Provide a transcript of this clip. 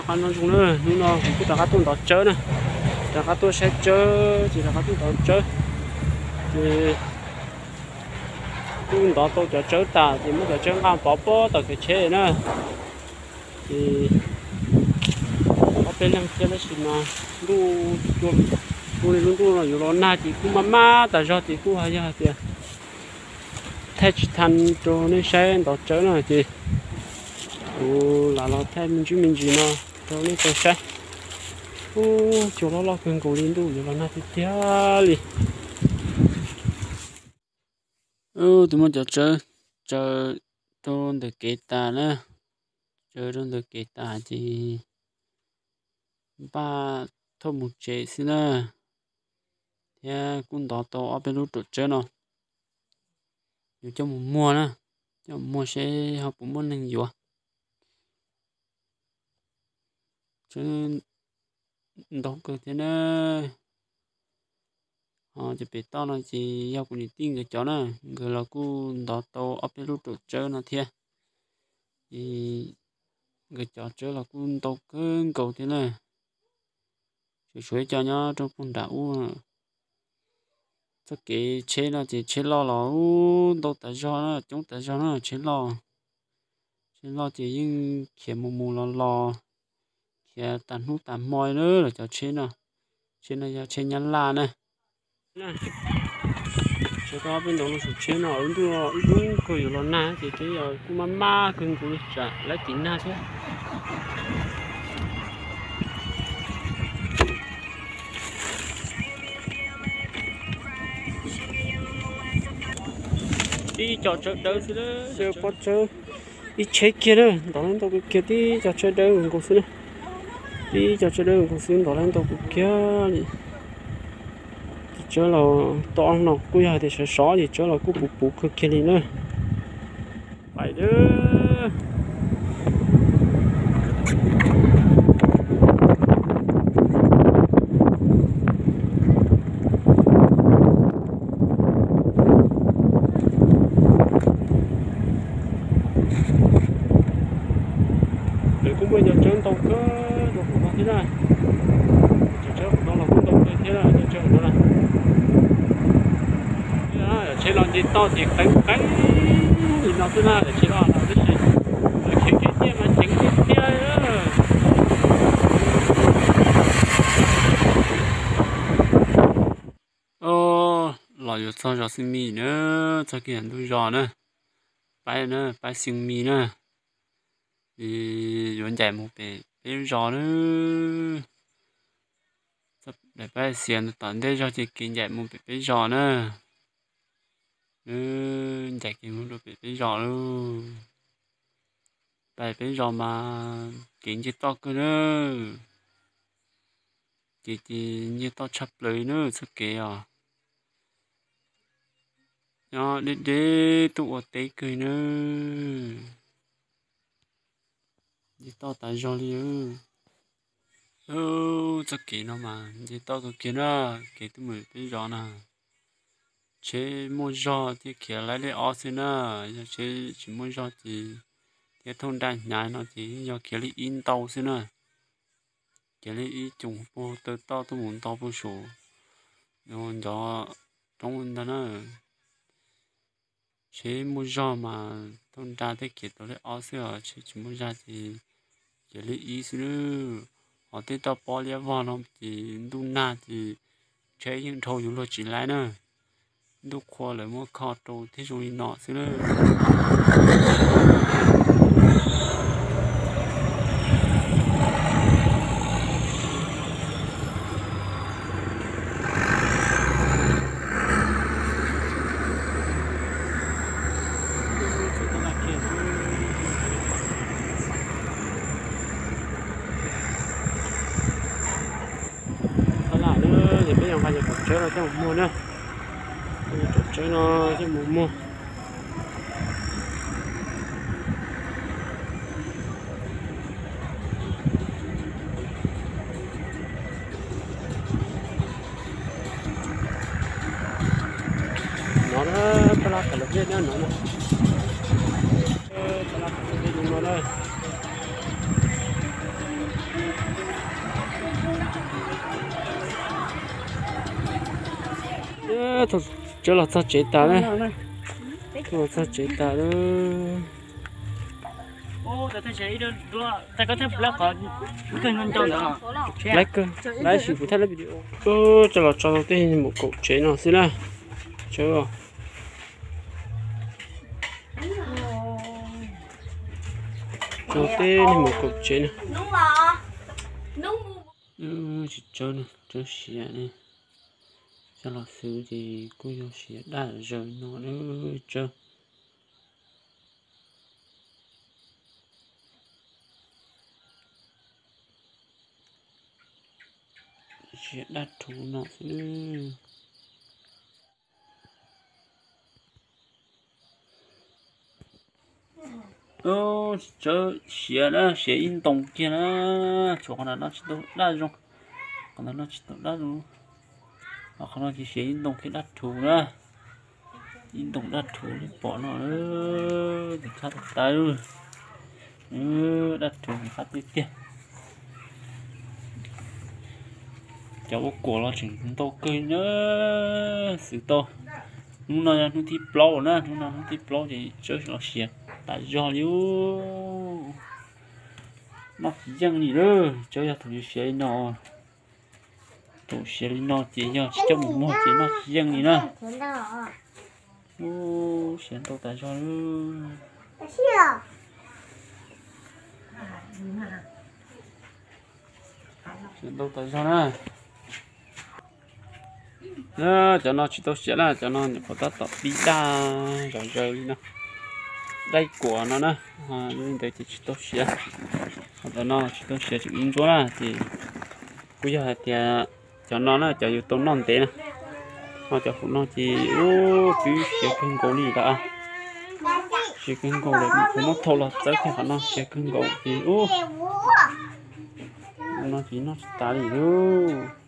Qab no zoo na, hnub no kuv kuj rov qab tuaj ntov tsawb na, rov qab tuaj saib tsawb ces rov qab tuaj ntov tsawb. Ces kuj ntov tau cov tsawb tas ces muab cov tsawb nqa pov pob tom kev tsheb na. Ces ob peb leeg thiab tab sis mas ntuj, ua li lub ntuj no yuav los nag ces kuj maj maj tas zog ces kuj hais yog hais tias thaij tsis tau rau nej saib ntov tsawb no ces kuv lam los thaij me ntsis me ntsis no rau nej tau saib. Ub, cua loj loj kawg nkaus li, ntuj yuav los nag tiag tiag li. Ub, twb muab cov tsawb tsaws rau ntawm kev tas na, tsaws rau ntawm kev tas ces npaj thauj mus tsev xwb na, thiab kuj ntov tau ob peb lub ruam tsawb no, yuav coj mus muag na, coj mus muag seb ho puas muaj neeg yuav. Tsawb ntau kawg thiab na. Ho cov pem toj no ces yog kuv niam tij nkawd cov na, nkawd los kuj ntov tau ob peb lub ruam tsawb no thiab. Ces nkawd cov tsawb los kuj ntau kawg nkaus thiab na. Tseem tshuav ib co nyob rau puag nram ub. Txoj kev tsheb no ces tsheb loj los ntau tas zog na, coob tas zog na, tsheb loj. Tsheb loj ces yeej khiav mus mus los los, khiav tas hnub tas hmo na los cov tsheb no. Tsheb no yog tsheb Nyab Laj na. Tsheb tau ob peb ntau lub xum tsheb no, ntuj ib hnub kawg yuav los nag ces tsheb yog kuj maj maj kawg nkaus li tsam laib tiv nag thiab. Tib co tsawb dawb xwb, pob tsawb ib tsheb kiag na, ntov laib ntau kawg kiag, tib co tsawb dawb nkaus xwb na. Tib co tsawb dawb nkaus xwb ntov laib ntau kawg kiag li. Ces tsawb los toj no kuj yog hais tias sov sov ces tsawb los kuj puv puv kawg kiag li na. Pais lawm. Lawv kuj muaj cov tsawb ntau kawg rau qhov no thiab na. Cov tsawb qhov no los kuj ntau kawg thiab na, cov tsawb qhov no na. Tsheb los nce toj ces qeeb qeeb li no xwb na, tsheb los no tab sis lawv khiav kev ciaj mas ceev tiag tiag. Los yuav txog zos Xeev Mis na, txog kiag ntug zos na, paib na, paib Xeev Mis na. Yuav ncaim mus pem peb zos na. Daim paib xiav tom ntej zog ces kev ncaim mus pem peb zos na. Ncaim kev mus rau pem peb zos lauj. Pem peb zos mas kev nce toj kawg na. Ces ces nce toj tshaj plaws na txoj kev os. Nyob deb deb tuaj ua teb kawg na. Nce toj tas zog li. Txoj kev no mas nce toj kawg kiag na, kev tuaj mus peb zos na. Tsheb muaj zog thiaj khiav laib lej ob xwb na, yog tsheb tsis muaj zog ces thiab thooj nra hnyav no ces yog khiav lej ib ntau xwb na. Khiav lej ib coom puag taw toj tuaj mus nto puag saum ncov roob ntag na. Tsheb muaj zog mas thooj nra thiaj khiav tau lej ob xwb os, tsheb tsis muaj zog ces khiav lej ib xwb na. Ho tej toj pob liab vog no ces ntuj nag ces tsheb yeej dhau yuav luag tsis laib na. Ntuj qhua lawv muab kho rau thiaj zoo li no xwb na. Tab lam na, ces peb yuav nqa cov tsawb no coj mus muag na. Cov tsawb no coj mus muag. No na, tab laj tom lawv dej na no na. Tab laj tom lawv dej no na. Tsawb los txog tsev tas na. Los txog tsev tas lawm. Laiv kawg, laiv sim kuv thaij lub video. Tsawb los tso tej mus kaum tsev no xwb na. Tsawb tso tej mus kaum tsev na. Tsis tsawb na, tsawb siav ne. Coj los xwb ces kuj yog siav daj zaws no na. Tsawb siav daj rhuv no xwb. Tsawb siav na, siav ib ntoo kiag na. Tshuav qhov ntawd noj tsis tau daj zoo, qhov ntawd noj tsis tau daj zoo. Qhov no ces siav ib ntoo kiag daj rhuv na. Ib ntoo daj rhuv li pom no, tus qab tag tas, daj rhuv tus qab tiag tiag. Cov ua kuam los tseem ntau kawg na, xwv tau. Hnub no yog hnub thib plaub na, hnub no hnub thib plaub ces tsawb los siav tas zog li. Noj tsis yeej li lawm, tsawb yog thaum siav li no. Thaum siav li no ces yog tsis coj mus muag ces noj tsis yeej li na. Ub, siav ntau tas zog. Siav ntau tas zog na. Cov no tsis tau siav na, cov no nyuam qhuav tab tom pib daj zom zaws li no. Daj kuam no na, li ntawd ces tsis tau siav. Ho cov no tsis tau siav tseem ib ntsuab na, ces kuj yog hais tias cov no na cov yus tau noj ntev na. Ho cov hauv no ces ub twb siav kawg nkaus li lawm. Siav kawg nkaus lawm, kuv muab thau los txawb kiag qhov no siav kawg nkaus ces ub, no ces noj tsis tas li lauj.